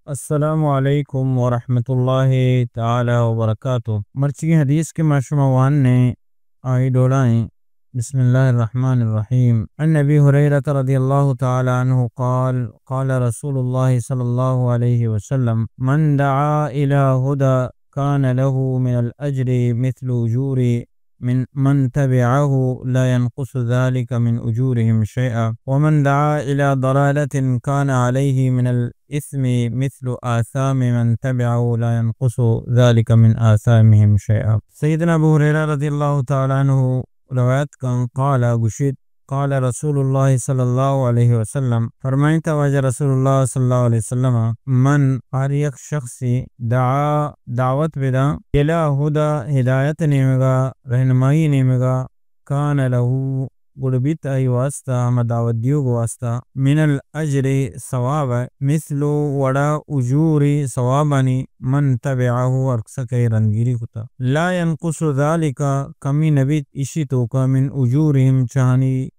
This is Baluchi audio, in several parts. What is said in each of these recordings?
السلام علیکم ورحمۃ اللہ تعالی وبرکاتہ۔ مرچی حدیث کہ ما شما واننے، آئی ڈولا ایں۔ بسم اللہ الرحمن الرحیم۔ عن ابی ہریرہ رضی اللہ تعالی عنہ قال، قال رسول اللہ صلی اللہ علیہ وسلم، من دعا الی ہدی کان لہ من الاجر مثل اجور من، من تبعه لا ينقص ذلك من أجورهم شيئا، ومن دعا إلى ضلالة كان عليه من الإثم مثل آثام من تبعه لا ينقص ذلك من آثامهم شيئا۔ سیدنا ابو ہریرہ رضی اللہ تعالی عنہ روایت کن، قال، گوشیت، قال رسول اللہ صلی اللہ علیہ وسلم، فرمائیتا واجہ رسول اللہ صلی اللہ علیہ وسلم، من، ہر یک شخصی، دعا، دعوت بداں، الی ہدی، ہدایت نیمگا، رہنمائی نیمگا، کان لہ، گڑ بیت آئی واسطہ، ہما دعوت دیوگ واسطہ، من الاجر، ثواب، مثل، وڑا، اجور، ثوابانی، من تبعہ، ہر کسا کہ رندگیری کتا۔ لا ینقص ذلک، کمی نبیت ایشی توکا، من اجورہم، چہانی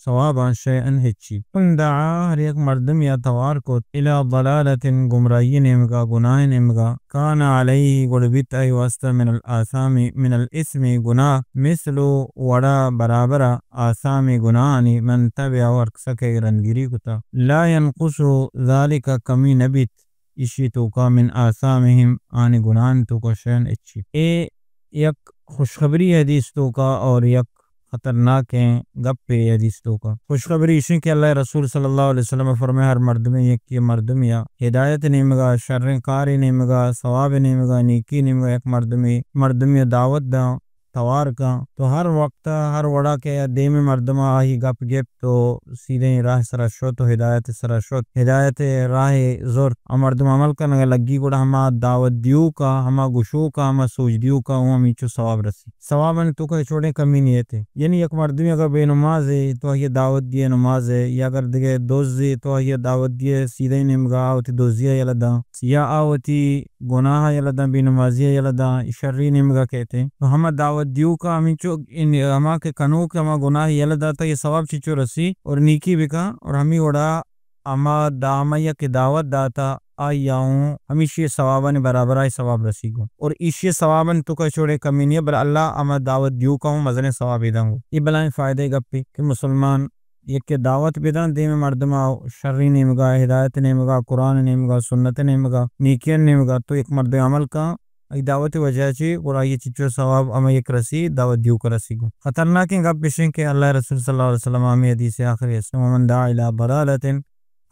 ثواباں، شیئا، ہچی۔ من دعا، ہر یک مردم یا توار کت، الی ضلالۃ، گمراہی نیمگا، گناہ نیمگا، کان علیہ، گڑ بیت آئی واسطہ، من الآثام، من الاثم، گناہ، مثل، وڑا، برابرا، آثام، گناہانی، من تبعہ، ہر کسا کہ رندگیری کتا۔ لا ینقص ذلک، کمی نبیت ایشی توکا، من آثامہم، آنی گناہانی توکا، شیئا، ہچی۔ اے یک خوشخبری حدیث توکا اور یک خطرناکیں گپے حدیث توکا۔ خوشخبری ایشیں کہ اللہ رسول صلی اللہ علیہ وسلم فرمائے، ہر مردمے، یکے مردمے یا ہدایت نیمگا، شریں کارے نیمگا، ثواب نیمگا، نیکی نیمگا، یک مردمے، مردمے دعوت داں، توار کاں، تو ہر وقت، ہر وڑا کہ دیم مردم آئی گپ گپت تو سیدھیں راہ سرا شت و ہدایت سرا شت، ہدایت راہ زرت، آ مردم عمل کنگا لگی، گڑا ہما دعوت دیوکا، ہما گشوکا، ہما سوج دیوکا، اوں ہمینچو ثواب رسی۔ ثوابانی توکا ہچ وڑیں کمی نیتے۔ یعنی یک مردمی اگر بے نمازے تو آئی دعوت دیے نمازے، یا اگر دگہ دزے تو آئی دعوت دیے سیدھیں نیمگا، آ وتی دزیا یلہ داں، یا آ وتی گناہ یلہ داں، بے نمازی یلہ داں، شری نیمگا کہتے۔ تو ہما دعوت دیوکا ہمینچو ان-، ہما کہ کنوک ہما گناہ یلہ داتا، یہ ثواب چچو رسی اور نیکی بکاں اور ہمی وڑا ہما دامہ یا کہ دعوت داتا، آئی آؤں ہمیشی ثوابانی برابر آئی ثواب رسی گو۔ اور ایشی ثوابانی توکا ہچ وڑیں کمی نہیں، بل اللہ ہما دعوت دیوکا ہوں مزنیں ثوابے داں گو۔ یہ بلائیں فائدہ گپے کہ مسلمان یکے دعوت بداں دیم مردما، شری نیمگا، ہدایت نیمگا، قرآن نیمگا، سنت نیمگا، نیکیان نیمگا، تو یک مردم عمل کاں، ای دعوت وجہ چی، گڑا آئی چچو ثواب ہمیں یک رسی، دعوت دیوکا رسی گو۔ خطرناکیں گپ اشیں کہ اللہ رسول صلی اللہ علیہ وسلم ہمیں حدیث آخری است، ومن دعا الی ضلالۃ،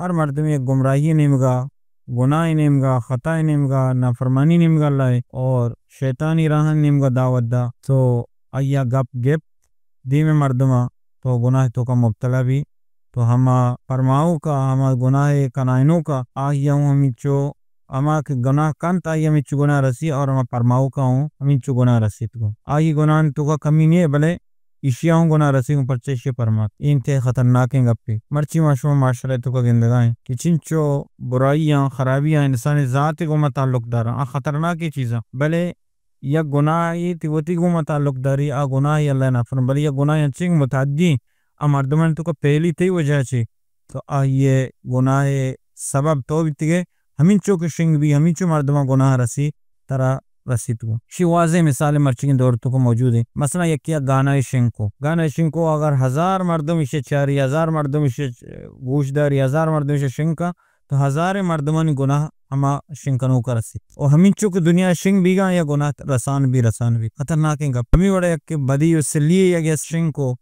ہر مردم یک گمراہی نیمگا، گناہ نیمگا، خطا نیمگا، نافرمانی نیمگا اللہ اور شیطانی راہ نیمگا دعوت دا، تو آئی گپ گپت، دیم مردما تو گناہ توکا مبتلا بی، تو ہما پرماؤکا، ہما گناہ کنائنوکا، آئی ہوں ہمینچو، ہما کہ گناہ کنت، آئی ہمینچو گناہ رسی، اور ہما پرماؤکا ہوں ہمینچو گناہ رسیت گو۔ آئی گناہ توکا کمی نہیں، بلے ایشی ہوں گناہ رسی گو، پرچہ ایشی پرمات۔ این تے خطرناکیں گپے۔ مرچی ما شما معاشرہ توکا گندگائیں کہ چنچو برائیاں، خرابیاں انسانی ذات گوما تعلق داراں، آ خطرناکیں چیزاں۔ بلے یک گناہے تئی وتی گوما تعلق داری، آ گناہے اللہ نافرمان، بلے یک گناہے انچیں متعدی آ مردمانی توکا پھیلی تئی وجہ چی، تو آئی گناہ سبب تو بیتگے، ہمینچو کہ شنگ بی، ہمینچو مردما گناہ رسی، ترا رسیت گو۔ شی واضح مثال مرچیگیں دور توکا موجود ہے۔ مثلاً یکی گانا شنگ کو، گانا شنگ کو اگر ہزار مردم ایشی چاری، ہزار مردم ایشی گوش داری، ہزار مردم ایشی شنگ کا، تو ہزاریں مردمانی گناہ ہما شنگ کنوکا رسیت۔ و ہمینچو کہ دنیا شنگ بیگا یا گناہ رسان بی، رسان بی۔ خطرناکیں گپ۔ ہمے وڑا یک بدی و سلی یک شنگ کو،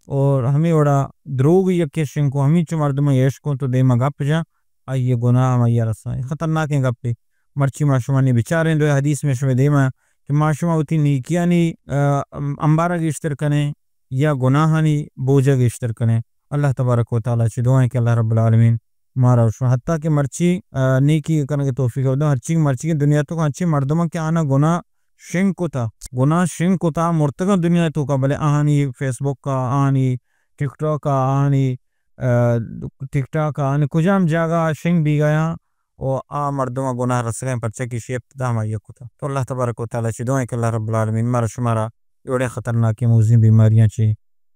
اور ہمے وڑا دروگ یک شنگ کو، ہمینچو مردم ایش کو تو دیما گپ جا، آئی گناہ ہم آئی رسان۔ خطرناکیں گپے۔ مرچی ما شما نی بچاریں دو حدیث میں شما دیما کہ ما شما وتی نیکیانی، آ، امبارا گیشتر کنیں یا گناہانی بوجا گیشتر کنیں۔ اللہ تبارک و تعالی چی دعائیں کہ اللہ رب العالمین مارا و شما حتیٰ کہ مرچی، آ، نیکی کنگ توفیق بدن، ہرچی مرچی دنیا توکا ہنچی مردماں کہ آنا گناہ شنگ کتا، گناہ شنگ کتا، مرتگاں دنیا توکا، بلے آہانی فیس بک کا، آہانی ٹک ٹاک کا، آہانی، آ، ٹک ٹاک کا، آہانی کجام جاگہ شنگ بیگایاں و آ مردماں گناہ رسگائیں، پرچہ کہ شی ابتدا ہمائی کتا۔ تو اللہ تبارک و تعالی چی دعائیں کہ اللہ رب العالمین مارا شمارا اے وڑیں خطرناکیں موذیں بیماریاں چی،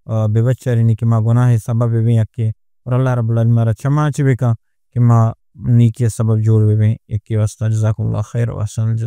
آ، بہ بچارینی کہ ما گناہ سبب بیں یکے، اور اللہ رب العالمین مارا چما چی بکن کہ ما نیکی ءِ سبب جوڑ بہ بیں یکے ءِ واسطہ۔ جزاکم اللہ خیر و احسن الجزا۔